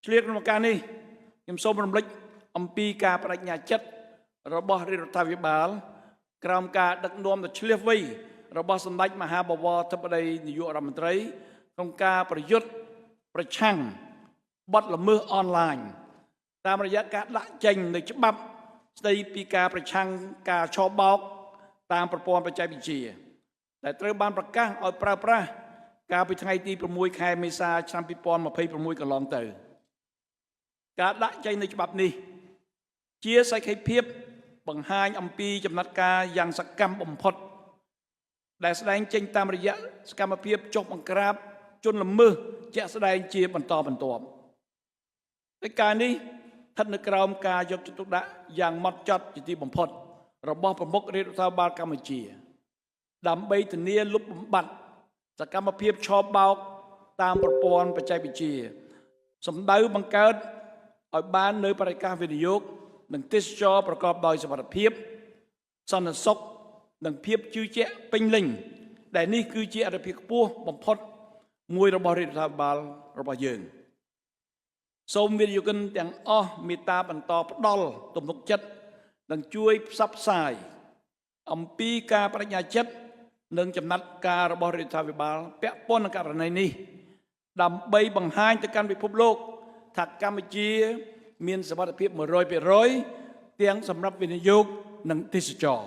ឆ្លៀតក្នុងឱកាសនេះខ្ញុំសូមរំលឹកអំពីការបដិញ្ញាចិត្តរបស់រាជរដ្ឋាភិបាល ក្រោមការដឹកនាំដ៏ឆ្លៀសវៃរបស់សម្ដេចមហាបវរធិបតីនាយករដ្ឋមន្ត្រីក្នុងការប្រយុទ្ធប្រឆាំងបទល្មើសអនឡាញតាមរយៈការដាក់ចេញនូវច្បាប់ស្តីពីការប្រឆាំងការឆបោកតាមប្រព័ន្ធបច្ចេកវិទ្យាដែលត្រូវបានប្រកាសឲ្យប្រើប្រាស់កាលពីថ្ងៃទី6ខែមេសាឆ្នាំ2026កន្លងទៅ ការដាក់ចេញនូវច្បាប់នេះ ជាសក្ខីភាពបង្ហាញអំពីចំណាត់ការយ៉ាងសកម្មបំផុត ដែលស្ដែងចេញតាមរយៈសកម្មភាពចុះបង្ក្រាបជនល្មើសជាក់ស្ដែងជាបន្តបន្ទាប់កិច្ចការនេះស្ថិតនៅក្រោមការយកចិត្តទុកដាក់យ៉ាងម៉ត់ចត់ជាទីបំផុត របស់ប្រមុខរាជរដ្ឋាភិបាលកម្ពុជា ដើម្បីធានាលុបបំបាត់សកម្មភាពឆបោកតាមប្រព័ន្ធបច្ចេកវិទ្យាសម្ដៅបង្កើតឲ្យបាននៅបរិយាកាសវិនិយោគនិងទេសចរប្រកបដោយសុវត្ថិភាព សន្តិសុខនិងភាពជឿជាក់ពេញលេញដែលនេះគឺជាអត្ថិភាពខ្ពស់បំផុតមួយរបស់រាជរដ្ឋាភិបាលរបស់យើង សូមវិនិយោគិនទាំងអស់មេត្តាបន្តផ្ដល់ទំនុកចិត្តនិងជួយផ្សព្វផ្សាយអំពីការបដិញ្ញាចិត្តនិងចំណាត់ការរបស់រាជរដ្ឋាភិបាលពាក់ព័ន្ធនឹងករណីនេះ ដើម្បីបង្ហាញទៅកាន់ពិភពលោកថាកម្ពុជា មានសុវត្ថិភាព100%ទាំងសម្រាប់វិនិយោគនិងទេសចរ។